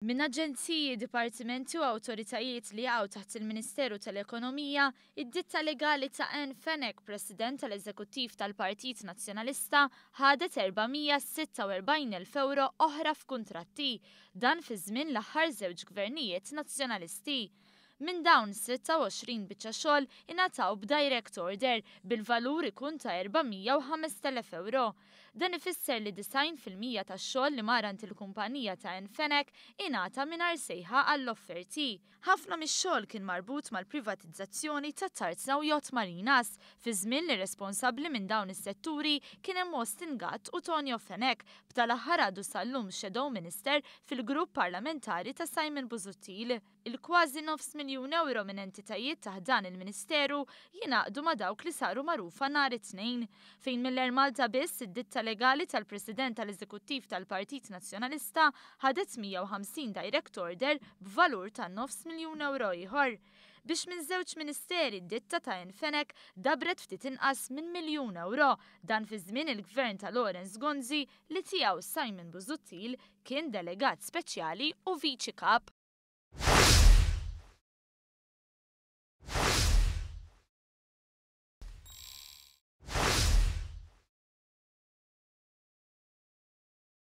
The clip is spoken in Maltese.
Minn aġenziji, dipartimenti u awtoritajiet li jaqgħu taħt il-Ministeru tal-Ekonomija, id-ditta legali ta' Ann Fenech, President tal-Eżekuttiv tal-Partit Nazzjonalista, ħadet 446,000 ewro oħra f'kuntratti. Dan fi żmien l-aħħar żewġ gvernijiet Nazzjonalisti. Minn dawn, 26 biċċa xogħol ingħataw b'direct order bil-valur ikun ta' 405,000 ewro. Dan ifisser li 90% tax-xogħol li mar għand il-kumpanija ta' Ann Fenech ingħata mingħajr sejħa għall-offerti. Ħafna mix-xogħol kien marbut mal-privatizzazzjoni ta' Tarzna u Yacht Marinas, fi żmien li responsabbli minn dawn is-setturi kien hemm Austin Gatt u Tonio Fenech, b'tal-aħħar għadu sal-lum Shadow Minister fil-grupp parlamentari ta' Simon Busuttil. Il-kważi nofs miljun ewro minn entitajiet taħt dan il-Ministeru jingħaqdu ma' dawk li saru magħrufa nhar it-Tnejn, fejn mill-Air Malta biss id-ditta legali tal-President tal-Eżekuttiv tal-Partit Nazzjonalista ħadet 150 direct order b'valur ta' nofs miljun ewro ieħor. Biex minn żewġ ministeri d-ditta ta' Ann Fenech dabret ftit inqas minn miljun ewro, dan fi żmien il-gvern ta' Lawrence Gonzi li tiegħu Simon Busuttil kien delegat speċjali u viċi kap.